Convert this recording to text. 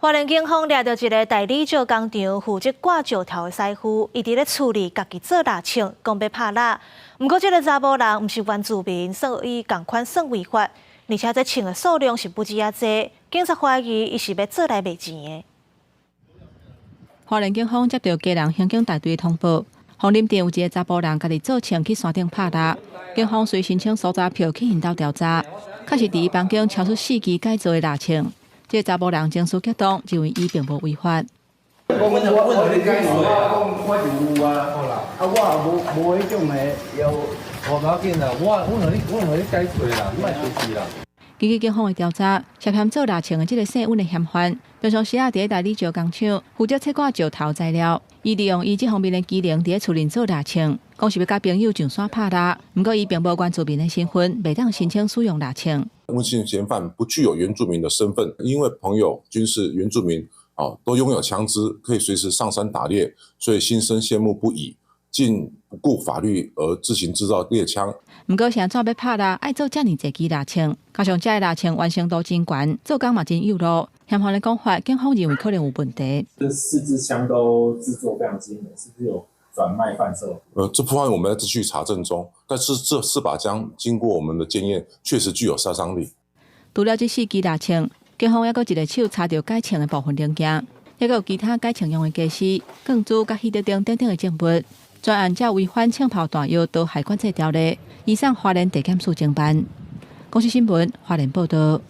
花蓮警方掠著一个代理石工場負責割石頭的師傅，伊佇咧厝裡家己做獵槍，講欲拍獵。毋過這个查埔人毋是原住民，所以仝款算違法。而且這槍的數量是不止遐濟，警察懷疑伊是欲做來賣錢的。花蓮警方接到基隆刑警大隊的通報，鳳林鎮有一个查埔人家己做槍去山頂拍獵，警方隨申請搜查票去𪜶兜調查，確實佇伊房間搜出四支改造的獵槍。這个查埔人情緒激動，認為伊並無違法。我我你解說啊，我就有啊，啊我也無無彼種的有。我無要緊啦，我我予你我予你解說啦，你莫生氣啦。根據警方的調查，涉嫌做獵槍的這个姓溫的嫌犯，平常時啊佇咧大理石工廠負責切割石頭材料，伊利用伊這方面的技能佇咧厝裡做獵槍，講是欲佮朋友上山拍獵。毋過伊並無原住民的身份，袂當申請使用獵槍。溫姓嫌犯不具有原住民的身份，因為朋友均是原住民，哦，都擁有槍支，可以隨時上山打獵，所以心生羨慕不已，竟不顧法律而自行製造獵槍。毋過是按怎欲拍獵，愛做遮爾濟支獵槍，加上這个獵槍完成度真懸，做工嘛真幼路。嫌犯的講法，警方認為可能有問題。這四支槍都製作非常精美，是不是有轉賣販售？這部分我們在繼續查證中，但是這四把槍經過我們的檢驗，確實具有殺傷力。除了這四支獵槍，警方猶閣一个手查著改槍的部分零件，猶閣有其他改槍用的家私、鋼珠、佮彼得燈等等的證物。專案這違反槍炮彈藥毒害管制條例，移送花蓮地檢署偵辦。公視新聞花蓮報道。